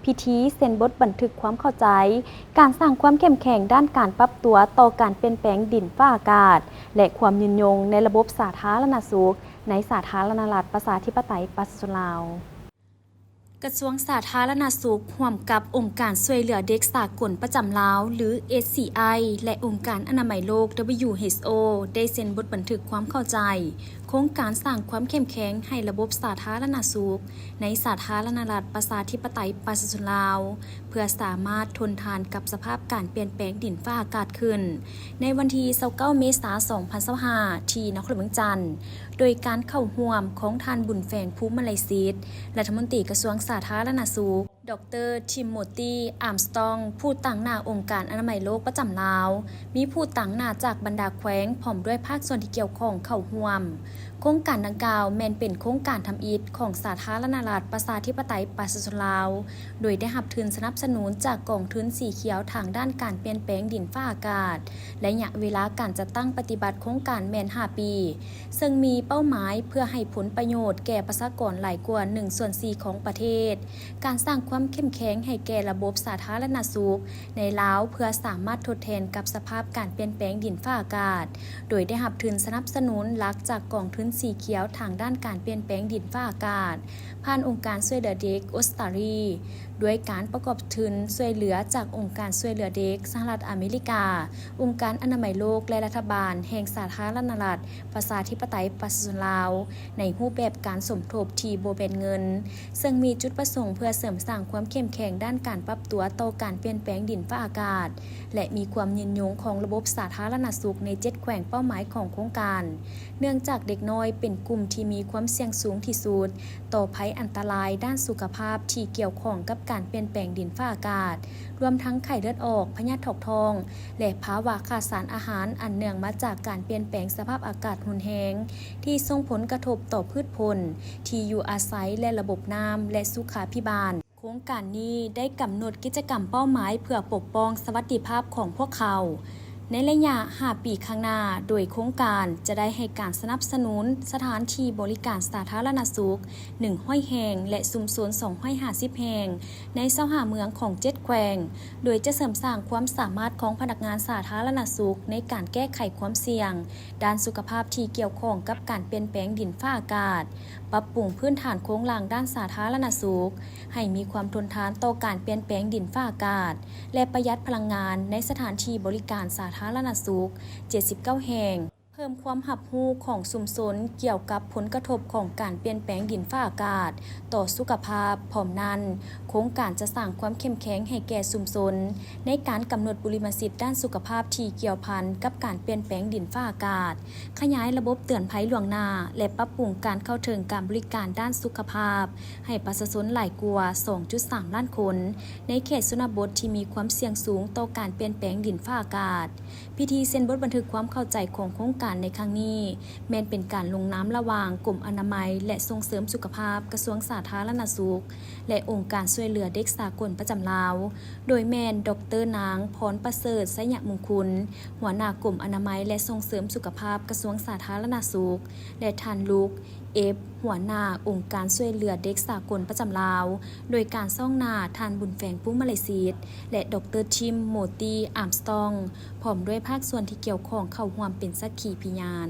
ພິທີເຊັນບົດບັນທຶກຄວາມເຂົ້າໃຈ ການສ້າງຄວາມເຂັ້ມແຂງດ້ານການປັບຕົວຕໍ່ການປ່ຽນແປງດິນຟ້າອາກາດ ແລະ ຄວາມຍືນຍົງໃນລະບົບສາທາລະນະສຸກ ໃນສາທາລະນະລັດປະຊາທິປະໄຕປະຊາຊົນລາວ. ກະຊວງສາທາລະນະສຸກ ຮ່ວມກັບອົງການຊ່ວຍເຫຼືອເດັກສາກົນປະຈຳລາວ ຫຼື ເອສຊີໄອ ແລະ ອົງການອະນາໄມໂລກ ດັບເບິນຢູເອັດໂອ ໄດ້ເຊັນບົດບັນທຶກຄວາມເຂົ້າໃຈ ໂຄງການສ້າງຄວາມເຂັ້ມແຂງໃຫ້ລະບົບສາທາລະນະສຸກ ໃນສາທາລະນະລັດປະຊາທິປະໄຕປະຊາຊົນລາວ ເພື່ອສາມາດທົນທານກັບສະພາບການປ່ຽນແປງດິນຟ້າອາກາດຂຶ້ນ. ໃນວັນທີຊາວເກົ້າ ເມສາ ສອງພັນຊາວຫ້າ ທີ່ນະຄອນຫຼວງວຽງຈັນ, ໂດຍການເຂົ້າຮ່ວມຂອງທ່ານ ບຸນແຝງ ພູມມະໄລສິດ ລັດຖະມົນຕີກະຊວງສາທາລະນະສຸກ, ດອກເຕີ ທິມໂມຕີ ອາມສະຕອງ ຜູ້ຕາງໜ້າອົງການອະນາໄມໂລກປະຈຳລາວ, ມີຜູ້ຕາງໜ້າຈາກບັນດາແຂວງ ພ້ອມດ້ວຍພາກສ່ວນທີ່ກ່ຽວຂ້ອງເຂົ້າຮ່ວມ. ໂຄງການດັ່ງກ່າວແມ່ນເປັນໂຄງການທຳອິດຂອງສາທາລະນະລັດປະຊາທິປະໄຕປະຊາຊົນລາວ, ໂດຍໄດ້ຮັບທຶນສະໜັບສະໜູນຈາກກອງທຶນສີຂຽວທາງດ້ານການປ່ຽນແປງດິນຟ້າອາກາດ. ໄລຍະເວລາການຈັດຕັ້ງປະຕິບັດໂຄງການແມ່ນຫ້າປີ, ເຊິ່ງມີເປົ້າໝາຍເພື່ອໃຫ້ຜົນປະໂຫຍດແກ່ປະຊາກອນຫຼາຍກວ່າໜຶ່ງສ່ວນສີ່ຂອງປະເທດ, ການສ້າງຄວາມເຂັ້ມແຂງໃຫ້ແກ່ລະບົບສາທາລະນະສຸກໃນລາວ ເພື່ອສາມາດທົດແທນກັບສະພາບການປ່ຽນແປງດິນຟ້າອາກາດ, ໂດຍໄດ້ຮັບທຶນສະໜັບສະໜູນຫຼັກຈາກກອງທຶນສີຂຽວທາງດ້ານການປ່ຽນແປງດິນຟ້າອາກາດ ຜ່ານອົງການຊ່ວຍເຫຼືອເດັກອົດສະຕາລີ, ດ້ວຍການປະກອບທຶນຊ່ວຍເຫຼືອຈາກອົງການຊ່ວຍເຫຼືອເດັກສະຫະລັດອາເມລິກາ, ອົງການອະນາໄມໂລກ ແລະ ລັດຖະບານແຫ່ງສາທາລະນະລັດປະຊາທິປະໄຕປະຊາຊົນລາວ ໃນຮູບແບບການສົມທົບທີ່ບໍ່ແມ່ນເງິນ, ເຊິ່ງມີຈຸດປະສົງເພື່ອເສີມສ້າງຄວາມເຂັ້ມແຂງດ້ານການປັບຕົວຕໍ່ການປ່ຽນແປງດິນຟ້າອາກາດ ແລະ ມີຄວາມຍືນຍົງຂອງລະບົບສາທາລະນະສຸກໃນເຈັດແຂວງເປົ້າໝາຍຂອງໂຄງການ, ເນື່ອງຈາກເດັກນ້ອຍເປັນກຸ່ມທີ່ມີຄວາມສ່ຽງສູງທີ່ສຸດຕໍ່ໄພອັນຕະລາຍດ້ານສຸຂະພາບທີ່ກ່ຽວຂ້ອງກັບການປ່ຽນແປງດິນຟ້າອາກາດ, ລວມທັງໄຂ້ເລືອດອອກ, ພະຍາດຖອກທ້ອງ ແລະ ພາວະຂາດສານອາຫານອັນເນື່ອງມາຈາກການປ່ຽນແປງສະພາບອາກາດຮຸນແຮງ ທີ່ສົ່ງຜົນກະທົບຕໍ່ພືດຜົນ, ທີ່ຢູ່ອາໄສ ແລະ ລະບົບນ້ຳ ແລະ ສຸຂາພິບານ. ໂຄງການນີ້ໄດ້ກຳນົດກິດຈະກຳເປົ້າໝາຍເພື່ອປົກປ້ອງສະຫວັດດີພາບຂອງພວກເຂົາ. ໃນໄລຍະຫ້າປີຂ້າງໜ້າ, ໂດຍໂຄງການຈະໄດ້ໃຫ້ການສະໜັບສະໜູນສະຖານທີ່ບໍລິການສາທາລະນະສຸກໜຶ່ງຮ້ອຍແຫ່ງ ແລະ ຊຸມຊົນສອງຮ້ອຍຫ້າສິບແຫ່ງ ໃນຊາວຫ້າເມືອງຂອງເຈັດແຂວງ, ໂດຍຈະເສີມສ້າງຄວາມສາມາດຂອງພະນັກງານສາທາລະນະສຸກໃນການແກ້ໄຂຄວາມສ່ຽງດ້ານສຸຂະພາບທີ່ກ່ຽວຂ້ອງກັບການປ່ຽນແປງດິນຟ້າອາກາດ, ປັບປຸງພື້ນຖານໂຄງລ່າງດ້ານສາທາລະນະສຸກ ໃຫ້ມີຄວາມທົນທານຕໍ່ການປ່ຽນແປງດິນຟ້າອາກາດ ແລະ ປະຢັດພະລັງງານໃນສະຖານທີ່ບໍລິການສາທາລະນະສຸກເຈັດສິບເກົ້າແຫ່ງ, ເພີ່ມຄວາມຮັບຮູ້ຂອງຊຸມຊົນກ່ຽວກັບຜົນກະທົບຂອງການປ່ຽນແປງດິນຟ້າອາກາດຕໍ່ສຸຂະພາບ. ພ້ອມນັ້ນ, ໂຄງການຈະສ້າງຄວາມເຂັ້ມແຂງໃຫ້ແກ່ຊຸມຊົນໃນການກຳນົດບຸລິມະສິດດ້ານສຸຂະພາບທີ່ກ່ຽວພັນກັບການປ່ຽນແປງດິນຟ້າອາກາດ, ຂະຫຍາຍລະບົບເຕືອນໄພລ່ວງໜ້າ ແລະ ປັບປຸງການເຂົ້າເຖິງການບໍລິການດ້ານສຸຂະພາບໃຫ້ປະຊາຊົນຫຼາຍກວ່າສອງຈຸດສາມລ້ານຄົນ ໃນເຂດຊົນນະບົດທີ່ມີຄວາມສ່ຽງສູງຕໍ່ການປ່ຽນແປງດິນຟ້າອາກາດ. ພິທີເຊັນບົດບັນທຶກຄວາມເຂົ້າໃຈຂອງໂຄງການໃນຄັ້ງນີ້ ແມ່ນເປັນການລົງນາມລະຫວ່າງກົມອະນາໄມ ແລະ ສົ່ງເສີມສຸຂະພາບ ກະຊວງສາທາລະນະສຸກ ແລະ ອົງການຊ່ວຍເຫຼືອເດັກສາກົນປະຈຳລາວ, ໂດຍແມ່ນ ດອກເຕີ ນາງ ພອນປະເສີດ ໄຊຍະມຸງຄຸນ ຫົວໜ້າກົມອະນາໄມ ແລະ ສົ່ງເສີມສຸຂະພາບ ກະຊວງສາທາລະນະສຸກ ແລະ ທ່ານ ລຸກ ເອຟ ຫົວໜ້າອົງການຊ່ວຍເຫຼືອເດັກສາກົນປະຈຳລາວ, ໂດຍການສ່ອງໜ້າທ່ານ ບຸນແຝງ ພູມມະໄລສິດ ແລະ ດອກເຕີ ທິມ ໂມຕີ ອາມສະຕອງ ພ້ອມດ້ວຍພາກສ່ວນທີ່ກ່ຽວຂ້ອງເຂົ້າຮ່ວມເປັນສັກຂີພິຍານ.